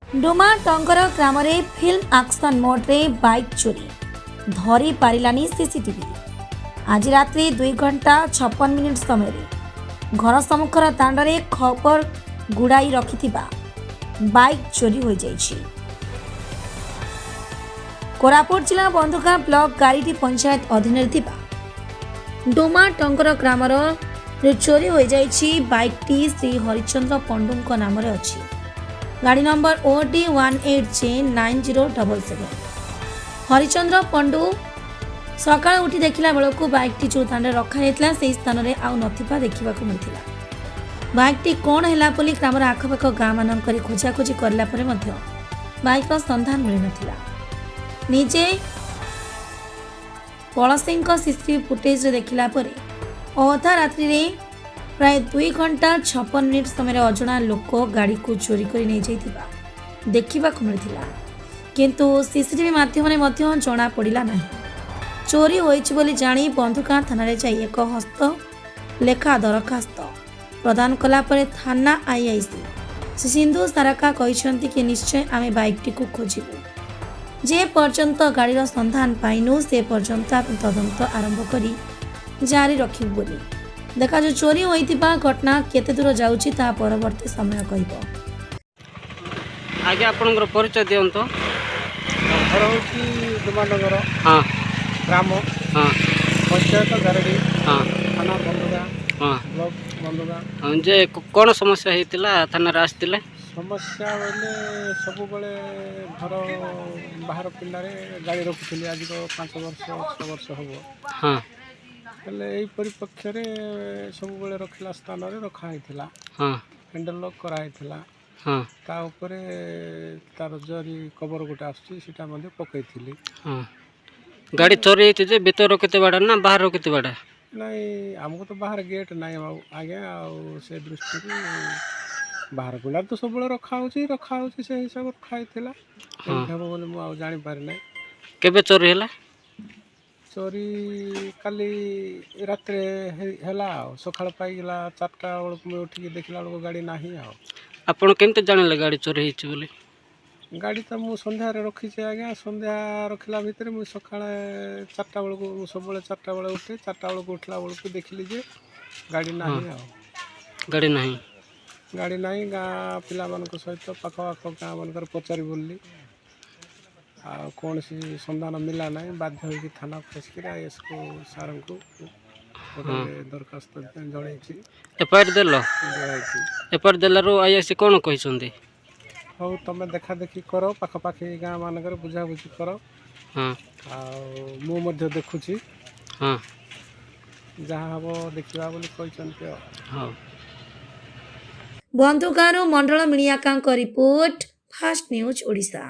ଡୁମାଟଙ୍ଗର ଗ୍ରାମରେ film action ମୋଡ୍ରେ bike ଚୋରି, ଧରି ପାରିଲାନି ସିସିଟିଭି। ଆଜି ରାତ୍ରି 2 ଘଣ୍ଟା 56 ମିନିଟ୍ ସମୟରେ ଘର ସମ୍ମୁଖର ଦାଣ୍ଡରେ ଖପର ଗୁଡ଼ାଇ ରଖିଥିବା ବାଇକ୍ ଚୋରି ହୋଇଯାଇଛି। କୋରାପୁଟ ଜିଲ୍ଲା ବନ୍ଧୁଗାଁ ବ୍ଲକ ଗାରିଡି ପଞ୍ଚାୟତ ଅଧୀନରେ ଥିବା ଡୁମାଟଙ୍ଗର ଗ୍ରାମର ଚୋରି ହୋଇଯାଇଛି। ବାଇକ୍ଟି ଶ୍ରୀ ହରିଚନ୍ଦ୍ର ପଣ୍ଡୁଙ୍କ ନାମରେ ଅଛି। ଗାଡ଼ି number OD 18 J 9077। Harichandra Pandu ସକାଳୁ ଉଠି ଦେଖିଲା ବେଳକୁ ବାଇକ୍ଟି ଯେଉଁ ସ୍ଥାନରେ ରଖାଯାଇଥିଲା, ସେହି ସ୍ଥାନରେ ଆଉ ନଥିବା ଦେଖିବାକୁ ମିଳିଥିଲା। ବାଇକ୍ଟି କ'ଣ ହେଲା ବୋଲି ଗ୍ରାମର ଆଖପାଖ ଗାଁମାନଙ୍କରେ ଖୋଜାଖୋଜି କରିଲା ପରେ ମଧ୍ୟ ବାଇକ୍ର ସନ୍ଧାନ ମିଳିନଥିଲା। ନିଜେ ପଡ଼ୋଶୀଙ୍କ ସିସିଟିଭି ଫୁଟେଜରେ ଦେଖିଲା ପରେ ଅଧା ରାତ୍ରିରେ ପ୍ରାୟ 2 ଘଣ୍ଟା 56 ମିନିଟ୍ ସମୟରେ ଅଜଣା ଲୋକ ଗାଡ଼ିକୁ ଚୋରି କରି ନେଇଯାଇଥିବା ଦେଖିବାକୁ ମିଳିଥିଲା। କିନ୍ତୁ ସିସିଟିଭି ମାଧ୍ୟମରେ ମଧ୍ୟ ଜଣାପଡ଼ିଲା ନାହିଁ। ଚୋରି ହୋଇଛି ବୋଲି ଜାଣି ବନ୍ଧୁଗାଁ ଥାନାରେ ଯାଇ ଏକ ହସ୍ତ ଲେଖା ଦରଖାସ୍ତ ପ୍ରଦାନ କଲା ପରେ ଥାନା ଆଇଆଇସି ଶ୍ରୀ ସିନ୍ଧୁ ସାରକା କହିଛନ୍ତି କି ନିଶ୍ଚୟ ଆମେ ବାଇକ୍ଟିକୁ ଖୋଜିବୁ। ଯେ ପର୍ଯ୍ୟନ୍ତ ଗାଡ଼ିର ସନ୍ଧାନ ପାଇନୁ, ସେ ପର୍ଯ୍ୟନ୍ତ ଆମେ ତଦନ୍ତ ଆରମ୍ଭ କରି ଜାରି ରଖିବୁ ବୋଲି। ଦେଖାଯାଉ ଚୋରି ହୋଇଥିବା ଘଟଣା କେତେ ଦୂର ଯାଉଛି, ତାହା ପରବର୍ତ୍ତୀ ସମୟ କହିବ। ଆଜ୍ଞା, ଆପଣଙ୍କର ପରିଚୟ ଦିଅନ୍ତୁ। ଘର ହେଉଛି ଡୁମାଡଙ୍ଗର ଗ୍ରାମ, ପଞ୍ଚାୟତ ଗାରଡ଼ି, ଥାନା ବନ୍ଧୁଗାଁ, ବ୍ଲକ ବନ୍ଧୁଗାଁ। ହଁ, ଯେ କ'ଣ ସମସ୍ୟା ହେଇଥିଲା, ଥାନାରେ ଆସିଥିଲେ? ସମସ୍ୟା ବୋଇଲେ ସବୁବେଳେ ଘର ବାହାର ପିଣ୍ଡାରେ ଗାଡ଼ି ରଖୁଥିଲି। ଆଜିକ 5 ବର୍ଷ 6 ବର୍ଷ ହେବ। ହେଲେ ଏଇ ପରିପ୍ରେକ୍ଷୀରେ ସବୁବେଳେ ରଖିଲା ସ୍ଥାନରେ ରଖା ହେଇଥିଲା। ହ୍ୟାଣ୍ଡେଲ ଲକ୍ କରାହେଇଥିଲା। ତା ଉପରେ ତାର ଜରି କଭର ଗୋଟେ ଆସୁଛି, ସେଇଟା ମଧ୍ୟ ପକାଇଥିଲି। ହଁ, ଗାଡ଼ି ଚୋରି ହେଇଛି ଯେ ଭିତରେ ରଖିଥିବାଟା ନା ବାହାରେ ରଖିଥିବାଟା? ନାଇଁ, ଆମକୁ ତ ବାହାରେ ଗେଟ୍ ନାହିଁ ଆଉ ଆଜ୍ଞା। ଆଉ ସେ ଦୃଷ୍ଟିରୁ ବାହାର ପିଣ୍ଡାରେ ତ ସବୁବେଳେ ରଖା ହେଉଛି, ରଖା ହେଉଛି, ସେ ହିସାବରେ ରଖା ହେଇଥିଲା। ଏମିତି ହେବ ବୋଲି ମୁଁ ଆଉ ଜାଣିପାରି ନାହିଁ। କେବେ ଚୋରି ହେଲା? ଚୋରି କାଲି ରାତିରେ ହେଲା ଆଉ ସକାଳ ପାଇଗଲା 4ଟା ବେଳକୁ ମୁଁ ଉଠିକି ଦେଖିଲା ବେଳକୁ ଗାଡ଼ି ନାହିଁ ଆଉ। ଆପଣ କେମିତି ଜାଣିଲେ ଗାଡ଼ି ଚୋରି ହେଇଛି ବୋଲି? ଗାଡ଼ି ତ ମୁଁ ସନ୍ଧ୍ୟାରେ ରଖିଛି ଆଜ୍ଞା। ସନ୍ଧ୍ୟା ରଖିଲା ଭିତରେ ମୁଁ ସକାଳେ 4ଟା ବେଳକୁ, ମୁଁ ସବୁବେଳେ 4ଟା ବେଳେ ଉଠେ, 4ଟା ବେଳକୁ ଉଠିଲା ବେଳକୁ ଦେଖିଲି ଯେ ଗାଡ଼ି ନାହିଁ ଆଉ। ଗାଡ଼ି ନାହିଁ। ଗାଡ଼ି ନାହିଁ। ଗାଁ ପିଲାମାନଙ୍କ ସହିତ ପାଖ ପାଖ ଗାଁ ମାନଙ୍କରେ ପଚାରି ବୁଲିଲି, ଆଉ କୌଣସି ସନ୍ଧାନ ମିଳିଲା ନାହିଁ। ବାଧ୍ୟ ହୋଇକି ଥାନାକୁ ଆସିକିରି ଆଇଏସ୍କୁ ସାର୍ଙ୍କୁ ଗୋଟେ ଦରଖାସ୍ତ ଜଣେଇଛି। ଏଫଆଇଆର ଦେଲ? ଦିଆହେଇଛି। ଏଫଆଇଆର ଦେଲାରୁ ଆଇଆଇସି କ'ଣ କହିଛନ୍ତି? ହଉ, ତମେ ଦେଖା ଦେଖି କର, ପାଖାପାଖି ଗାଁ ମାନଙ୍କରେ ବୁଝାବୁଝି କର। ଆଉ ମୁଁ ମଧ୍ୟ ଦେଖୁଛି। ଯାହା ହବ ଦେଖିବା ବୋଲି କହିଛନ୍ତି ଆଉ। ହଉ। ବନ୍ଧୁଗାଁରୁ ମଣ୍ଡଳ ମିଣିଆକାଙ୍କ ରିପୋର୍ଟ, ଫାଷ୍ଟ ନ୍ୟୁଜ୍ ଓଡ଼ିଶା।